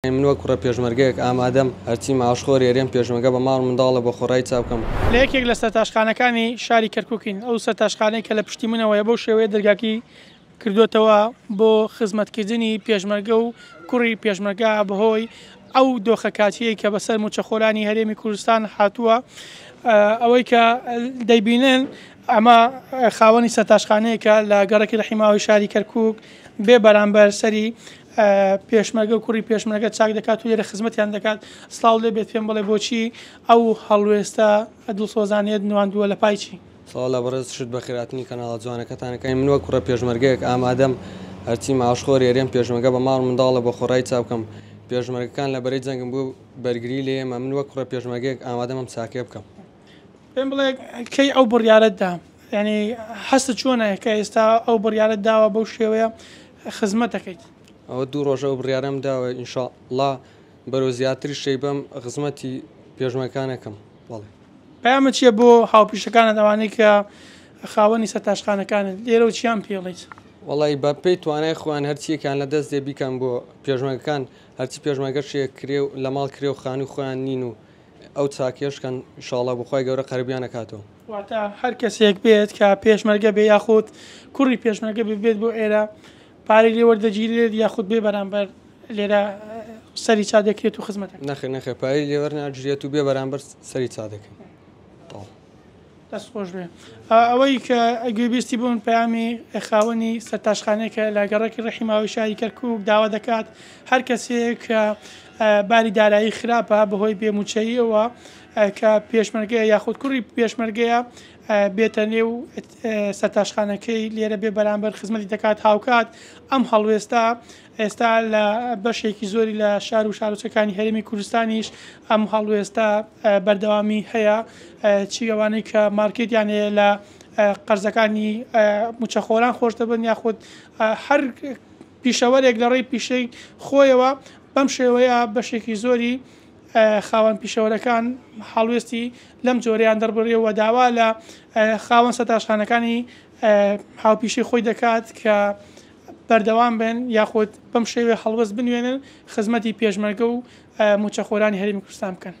من وەک کوڕە پێشمەرگەیەک ئامادەم هەرچی معاشخۆری هەرێم پێشمەرگە بە ماڵ منداڵە بۆ خۆڕایی چا بکەم. لە یەکێک لە سەرتاشخانەکانی شاری کەرکوکین، ئەو سەرتاشخانەی کە لە پشتی منەوەیە بەو شێوەیە دەرگاکەی کردۆتەوە بۆ خزمەتکردنی پێشمەرگە و کوڕی پێشمەرگە بەهۆی ئەو دۆخە کاتیەی کە بەسەر موچەخۆرانی هەرێمی کوردستان هاتووە ئەوەی کە دەیبینن ئەمە خاوەنی سەرتاشخانەیەکە لە گەڕەکی ڕەحیماوی شاری کەرکوک بێ بەرامبەر سەری پێشمەرگە و کوڕی پێشمەرگە چاک دەکات و لێرە خزمەتیان دەکات. سڵاو لێ بێت پێم بڵێ بۆچی ئەو هەڵوێستە دڵسۆزانەیەت نواندووە لە پای چی؟ سڵاو لە بەڕێزشت بەخێرهاتنی کەناڵە جوانەکەتان ئەکەین من وەک کوڕە پێشمەرگەیەک ئامادەم هەرچی معاشخۆری هەرێم پێشمەرگە بە ماڵ منداڵە بۆ خۆڕایی چا بکەم پێشمەرگەکان لە بەرەی جەنگن بۆ بەرگری لە ئێمە من وەک کوڕە پێشمەرگەیەک ئامادەم ئەم چاکەیە بکەم. پێم بڵێ کەی ئەو بڕیارەت دا؟ یانی هەستت چۆنە کە ئێستا ئەو بڕیارەت داوە بەو شێوەیە خزمەت دەکەیت؟ ئەوە دوو ڕۆژە ئەو بڕیارەم داوە ان شاء اللە بەرەو زیاتریش شەیبەم خزمەتی پێشمەرگەکان ئەکەم بەڵێ. پەیامت چیە بۆ هاوپیشەکانت ئەوانەی کە خاوەنی سەرتاشخانەکانن لێرەوە چیان پێڵیت؟ وەڵی بە پێی توانای خۆیان هەرچیەکیان لە دەست دێ بیکەن بۆ پێشمەرگەکان هەرچی پێشمەرگەشێ کرێ و لە ماڵ کرێ و خانووی خۆیان نین و ئەو چاکیەش کەن ئیشاڵا بۆ خوای گەورە قەرەبویان ئەکاتەوە. واتە هەر کەسێک بێت کە پێشمەرگە بێ یاخود کوڕی پێشمەرگە بێ بێت بۆ ئێرە پارەی لێ وەردەگیرێت یاخود بێ بەرامبەر لێرە سەری چا دەکرێت و خزمەت دەکرێت؟ نەخێر نەخێر پارەی لێ وەرناگیرێت و بێ بەرامبەر سەری چا دەکەین. تەواو. دەست خۆش بێ. ئەوەی کە گوێبیستی بوون پەیامی خاوەنی سەرتاشخانەیەکە لە گەڕەکی ڕەحیماوی شاری کەرکوک داوا دەکات هەر کەسێک کە باری دارایی خراپە بەهۆی بێ مووچەییەوە کە پێشمەرگەیە یاخود کوڕی پێشمەرگەیە بێتە نێو سەرتاشخانەکەی لێرە بێ بەرامبەر خزمەتی دەکات هاوکات ئەم هەڵوێستە ئێستا لە بەشێکی زۆری لە شار و شارۆچکەکانی هەرێمی کوردستانیش ئەم هەڵوێستە بەردەوامی هەیە چی ئەوانەی کە مارکێتیان هەیە لە قەرزەکانی موچەخۆران خۆش دەبن یاخود هەر پیشەوەرێک لە ڕێی پیشەی خۆیەوە بەم شێوەیە بەشێکی زۆری خاوەن پیشەوەرەکان هەڵوێستی لەم جۆرەیان دەربڕیەوە داوا لە خاوەن سەتاشخانەکانی هاوپیشەی خۆی دەکات کە بەردەوام بن یاخود بەم شێوەیە هەڵوێست بنوێنن خزمەتی پێشمەرگە و مووچەخۆرانی هەرێمی کوردستان بکەن.